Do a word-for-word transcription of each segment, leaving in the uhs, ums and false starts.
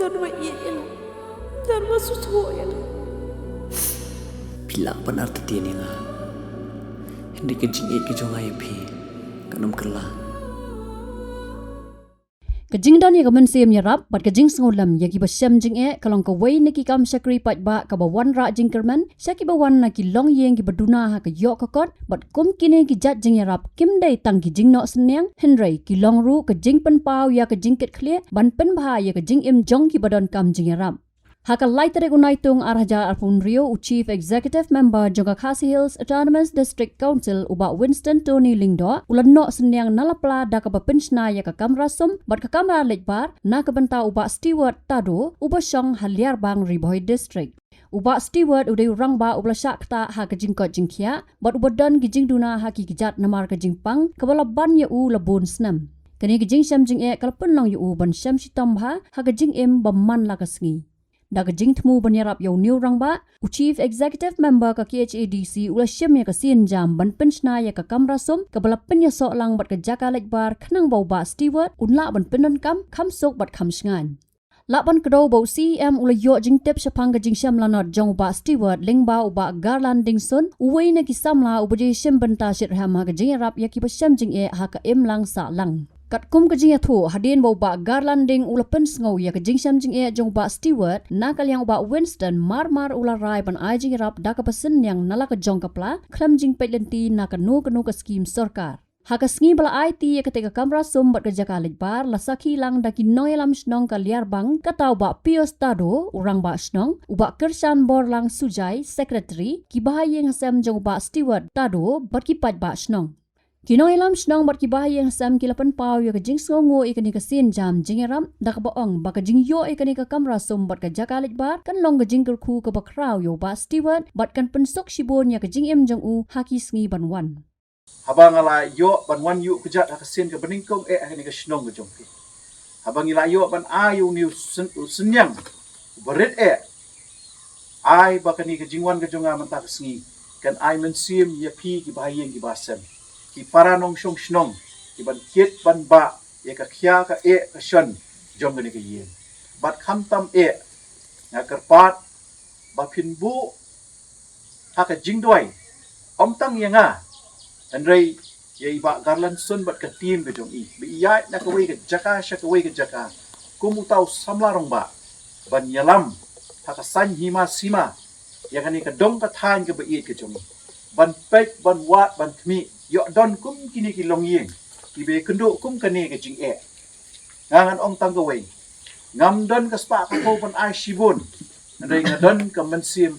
Don ba ïeit ïa nga. Don ba sngewthuh ïa nga. Phi lah ban artatien ïa nga, hynrei ka jingïeit ka jong nga ïa phi kan ym kylla. Ka jingdon ïa ka mynsiem ïarap bad ka jingsngewlem ïa kiba shem jingeh ka long kawei na ki kam shakri paidbah kaba wanrah jingkyrmen sha kiba wan na ki longïing kiba duna ha ka ïoh ka kot. Bad kum kine ki jait jingïarap kim dei tang ki jingnoh synñiang, hynrei ki long ruh ka jingpynpaw ïa ka jingkitkhlieh ban pynbha ïa ka jingim jong kiba donkam jingïarap. Ha ka lai tarik u Naitung ar hajar arphew hynriew, u Chief Executive Member jong ka Khasi Hills Autonomous District Council, u Bah Winston Tony Lyngdoh, u la noh synñiang na la pla da kaba pynshna ïa ka kamra sum bad ka kamra leit bar na ka bynta u Bah Stewart Tado, uba shong ha Liarbang, Ri Bhoi District. U Bah Stewart u dei u rangbah uba la shah ktah ha ka jingkoit jingkhiah bad uba don ki jingduna ha ki kjat namar ka jingpang kaba la ban ïa u la bun snem. Kane ka jingshem jingeh ka la pynlong ïa u ban shem shitom bha ha ka jingim ba man la ka sngi. Da ka jingthmu ban ïarap ïa une u rangbah, u Chief Executive Member ka K H A D C u la shim ïa ka sienjam ban pynshna ïa ka kamra sum kaba la pynïasoh lang bad ka jaka leit bar khnang ba u Bah Stewart un lah ban pyndonkam kham suk bad kham shngaiñ. Lah ban kdew ba u C E M u la ïoh jingtip shaphang ka jingshem lanot jong u Bah Stewart lyngba u Bah Garland Dingson, uwei na ki samla uba ju shim bynta shitrhem ha ka jingïarap ïa kiba shem jingeh ha ka imlang sahlang. Katkum ka jingïathuh, hadien ba u Bah Garland Ding u la pynsngew ïa ka jingshem jingeh jong u Bah Stewart, na ka liang u Bah Winston mar mar u la rai ban ai jingïarap da kaba synñiang na la ka jong ka pla khlem jingpeit lynti na kano kano ka skhim sorkar. Ha ka sngi ba la aiti ïa kata ka kamra sum bad ka jaka leit bar, la sakhi lang da ki nongïalam shnong ka Liarbang, kata u Bah Pius Tado, u rangbah shnong, u Bah Kyrshan Borlang Sujai, secretary, ki bahaïing hasem jong u Bah Stewart Tado bad ki paidbah shnong. Ki nongïalam shnong bad ki bahaïing hasem ki la pynpaw ïa ka jingsngewnguh ïa kane ka sienjam jingïarap da kaba ong ba ka jingïoh ïa kane ka kamra sum bad ka jaka leit bar kan long ka jingkyrkhu kaba khraw ïa u Bah Stewart bad kan pynsuk shibun ïa ka jingim jong u ha ki sngi ban wan. Haba nga la ïoh ban wan ïuh kjat ha ka sien kaba nyngkong eh ha kane ka shnong ka jong phi, haba ngi la ïoh ban ai ïa une u syn-, u synñiang uba rit eh, ai ba kane ka jingwan ka jong nga mynta ka sngi kan ai mynsiem ïa phi ki bahaïing ki bahasem, ki para nongshong shnong, ki ban kit ban bah ïa ka khia ka eh ka shon jong kane ka ïing. Bad khamtam eh, nga kyrpad ba phin buh ha ka jingduwai, ym tang ïa nga, hynrei ïa i Bah Garland Sun bad ka team ka jong i, ba i ïaid na kawei ka jaka sha kawei ka jaka kum uta u samla rangbah ban ïalam ha ka saiñ hima sima ïa kane ka dong ka thaiñ kaba ïeit ka jong i, ban peit, ban wad, ban khmih, ïoh don kum kine ki longïing kiba ïakynduh kum kane ka jingeh. Nga ngan ong tang kawei, ngam don ka spah ka phew ban ai shibun, hynrei nga don ka mynsiem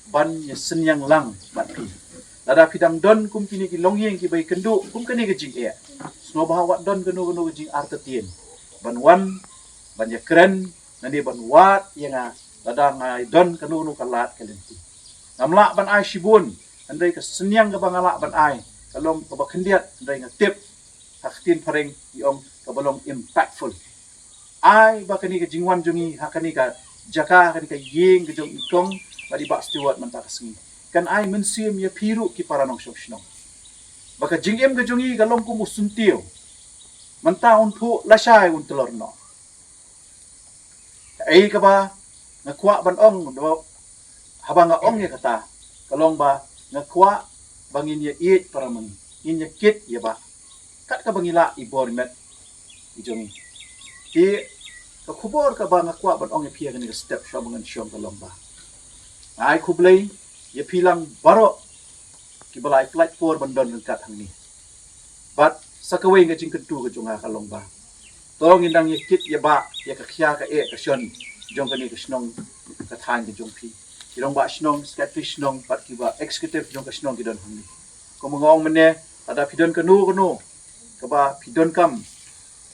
ban ïasynñiang lang bad phi. Lada phi dang don kum kine ki longïing kiba ïakynduh kum kane ka jingeh, sngewbha wat don kano kano ka jingartatien ban wan ban ïakren, nane ban wad ïa nga lada nga don kano kano ka lad ka lynti. Ngam lah ban ai shibun, hynrei ka synñiang kaba nga lah ban ai ka long kaba khyndiat, hynrei nga tip ha ka ktien phareng i ong kaba long impactful. Ai ba kane ka jingwan jong i ha kane ka jaka, ha kane ka ïing ka jong i kong bad i Bah Stewart mynta ka sngi, kan ai mynsiem ïa phi ruh ki para nongshong shnong, ba ka jingim ka jong i ka long kum u syntiew, mynta un phuh lashai un tlor noh. Kaei kaba nga kwah ban ong, haba nga ong ïa kata, ka long ba nga kwah ba ngin ïa ïeit para ma ngi, ngin ïa kit ïa bah kat kaba ngi lah i bor i met i jong ngi. Te ka khubor kaba nga kwah ban ong ïa phi ha kane ka step shuwa ba ngan shong ka long ba nga ai khublei ïa phi lang baroh kiba la ai pynlait por ban don ryngkat hangne. Bad sa kawei ka jingkyntu ka jong nga ka long ba to ngin dang ïa kit ïa bah ïa ka khia ka eh ka shon jong kane ka shnong ka thaiñ ka jong phi. Ki rangbah shnong, secretary shnong bad kiba executive jong ka shnong ki don hangne. Kumba nga ong mynne, lada phi don kano kano kaba phi donkam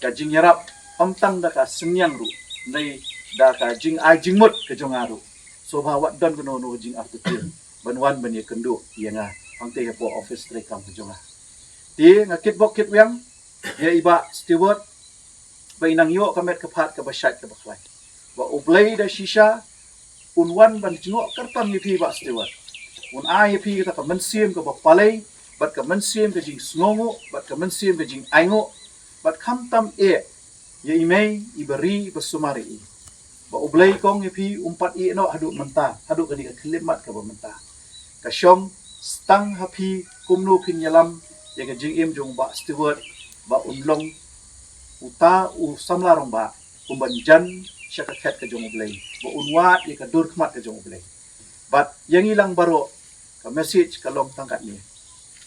ka jingïarap, ym tang da ka synñiang ruh, hynrei da ka jingai jingmut ka jong nga ruh, sngewbha wat don kano kano ka jingartatien ban wan ban ïakynduh ïa nga hangtei hapoh office treikam ka jong nga. Te nga kitbok kitweng ïa i Bah Stewart ba i nang ïoh ka met ka phad kaba shait kaba khlaiñ, ba U Blei da shisha un wan ban jngoh kyrpang ïa phi Bah Stewart, un ai ïa phi kata ka mynsiem kaba palei bad ka mynsiem ka jingsngewnguh bad ka mynsiem ka jingainguh, bad khamtam eh ïa i mei iba ri ba sumar ïa i. Ba U Blei kong ïa phi um pat ïeh noh haduh mynta, haduh kane ka khyllipmat kaba mynta. Ka shong stang ha phi kumno phin ïalam ïa ka jingim jong Bah Stewart, ba un long uta u samla rangbah, kumban jan sha ka khet ka jong U Blei, ba un wad ïa ka dur khmat ka jong U Blei. Bad ïa ngi lang baroh, ka message ka long tang katne.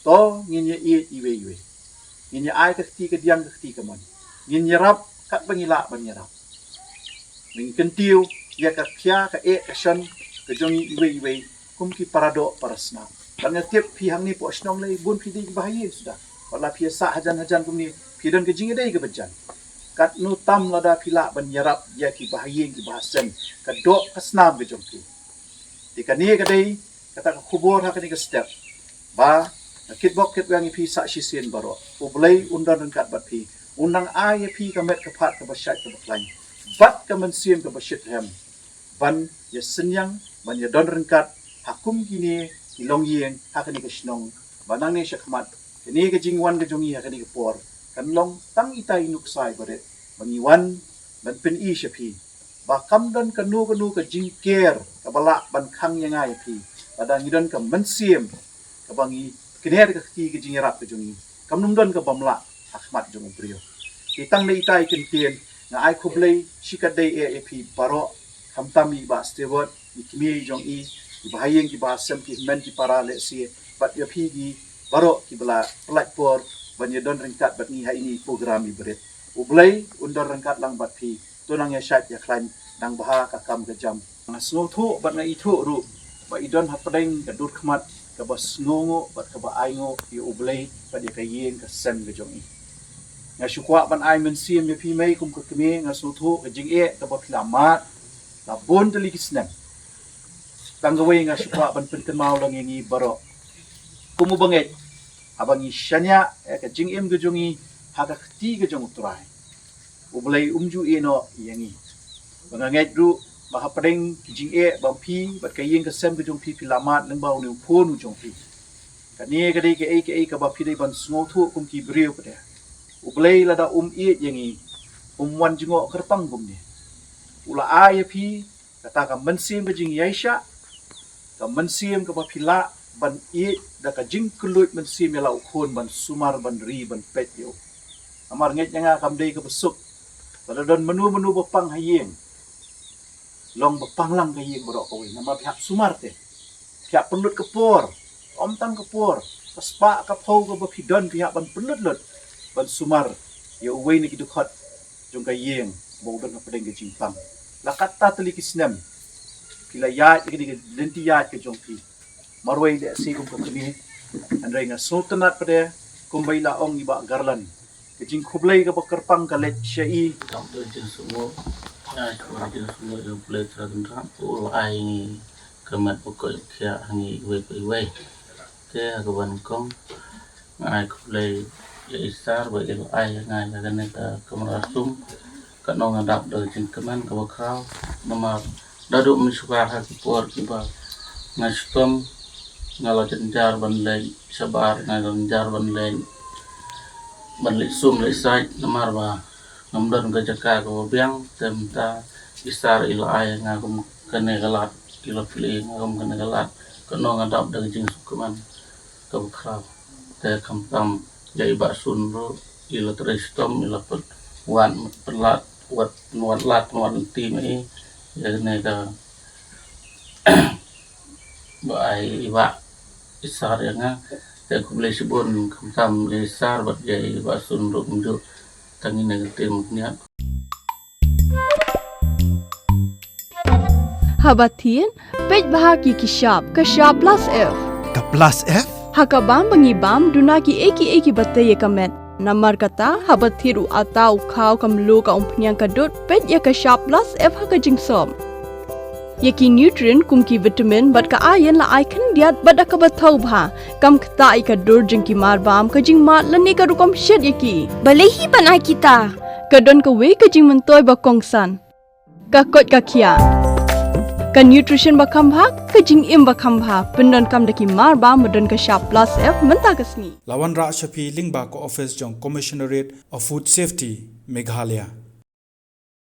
To ngin ïa ïeit iwei iwei. Ngin ïa ai ka kti kadiang ka kti kamon. Ngin ïarap katba ngi lah ban ïarap. Ngin kyntiew ïa ka khia ka eh ka shon ka jong ngi iwei iwei kum ki paradoh parasnam. Bad nga tip phi hangne poh shnong lei bun phi dei ki bahaïing suda. Wat la phi ïa sah hajan hajan kumne, phi don ka jingïadei kaba jan. Katno tam lada phi lah ban ïarap ïa ki bahaïing ki bahasem, ka doh ka snam ka jong phi. Te kane ka dei kata ka khubor ha kane ka step, ba nga kitbok kitweng ïa phi sa shisien baroh. U Blei un don ryngkat bad phi. Un nang ai ïa phi ka met ka phad kaba shait kaba khlaiñ, bad ka mynsiem kaba shitrhem, ban ïa synñiang, ban ïa don ryngkat ha kum kine ki longïing ha kane ka shnong. Ba nangne sha khmat, kane ka jingwan ka jong ngi ha kane ka por kan long tang itai i nuksa iba rit, ba ngi wan ban pyni sha phi ba kam don kano kano ka jingker kaba lah ban khang ïa nga ïa phi. Lada ngi don ka mynsiem kaba ngi kner ka kti ka jingïarap ka jong ngi, kam nym don kaba mlah ha khmat jong u briew. Te tang da itai i kyntien, nga ai khublei shikatdei eh ïa phi baroh, khamtam i Bah Stewart, i kmie i jong i, i bahaïing ki bahasem, ki hynmen ki para lehse, bad ïa phi ki baroh kiba la pynlait por ban ïa don ryngkat bad ngi ha ine i program iba rit. U Blei un don ryngkat lang bad phi. To nang ïa shait ïa khlaiñ, nang bha ka kam ka jam. Nga sngewthuh bad nga ithuh ruh ba i don hapdeng ka dur khmat kaba sngewnguh bad kaba ainguh ïa U Blei bad ïa ka ïing ka sem ka jong i. Nga shu kwah ban ai mynsiem ïa phi mei kum ka kmie, nga sngewthuh ka jingeh kaba phi la mad la bun tylli ki snem. Tang kawei nga shu kwah ban pynkynmaw lang ïa ngi baroh kum u bangeit, haba ngi shaniah ïa ka jingim ka jong ngi ha ka kti ka jong U Trai, U Blei um ju ïeh noh ïa ngi. Ba nga ngeit ruh ba hapdeng ki jingeh ba phi bad ka ïing ka sem ka jong phi phi la mad lyngba une u phone u jong phi. Kane ka dei kaei kaei kaba phi dei ban sngewthuh kum ki briew pat. U Blei lada um ïeit ïa ngi, um wan jngoh kyrpang kumne. U la ai ïa phi kata ka mynsiem ka jingïaishah, ka mynsiem kaba phi lah ban ïeit da ka jingkylluid mynsiem ïa la u khun ban sumar, ban ri, ban peit ïa u. Namar ngeit ïa nga kam dei kaba suk lada don mano mano ba pang ha ïing, long ba pang lang ka ïing baroh kawei, namar phi hap sumar te. Phi hap pynlut ka por, ym tang ka por, ka spah ka phew kaba phi don phi hap ban pynlut lut ban sumar ïa uwei na ki dkhot jong ka ïing ba u don hapdeng ka jingpang. La katta tylli ki snem phi la ïaid ïa kane ka lynti ïaid ka jong phi. Marwei lehse kum ka kmie, hynrei nga sngewtynnat pat kumba i la ong i Bah Garland, ka jingkhublei kaba kyrpang ka leit sha i. Tam tu jingsngew, ai tu jingsngew ïa U Blei Trai Kynrad, u la ai ngi ka met ba koit khiah ha ngi iwei pa iwei. Te ha kaba nyngkong nga ai khublei ïa i Sar ba i la ai ïa nga ïa kane ka kamra sum. Katno nga dap da ka jingkmen kaba khraw, namar da duh mynshuwa ha ki por kiba nga shitom, nga la jynjar ban leit shabar, nga la jynjar ban leit, ban leit sum leit sait, namar ba ngam don ka jaka kaba biang. Te mynta i Sar i la ai nga kum kane ka lad, i la plie nga kum kane ka lad, katno nga dap da ka jingsngewkmen kaba khraw. Te khamtam ïa i Bah Sun ruh, i la trei shitom, i la pynwad, pynlad, wad, pynwad lad, pynwad lynti ma i ïa kane ka ba ai i Bah i Sar ïa nga. Te khublei shibun khamtam ïa i Sar bad ïa i Bah Sun ruh kumjuh. Tang ine ka ktien mynta. Haba thied, peit bha ki ki shap, ka shap plus F. Ka plus F? Ha ka bam ba ngi bam, duna kiei kiei kiba tei ïa ka met. Namar kata, haba thied u atta u khaw, ka mluh, ka umphniang, ka dud, peit ïa ka shap plus F ha ka jingsop. Ïa ki nutrient kum ki vitamin bad ka iron la ai khyndiat bad da kaba thaw bha. Kam ktah ïa ka dur jong ki mar bam, ka jingmad lane ka rukom shet ïa ki. Balei hi ban ai kita? Ka don kawei ka jingmyntoi ba kongsan. Ka koit ka khiah. Ka nutrition ba kham bha, ka jingim ba kham bha, pyndonkam da ki mar bam ba don ka shap plus F mynta ka sngi. La wanrah sha phi lyngba ka office jong Commissionerate of Food Safety, Meghalaya.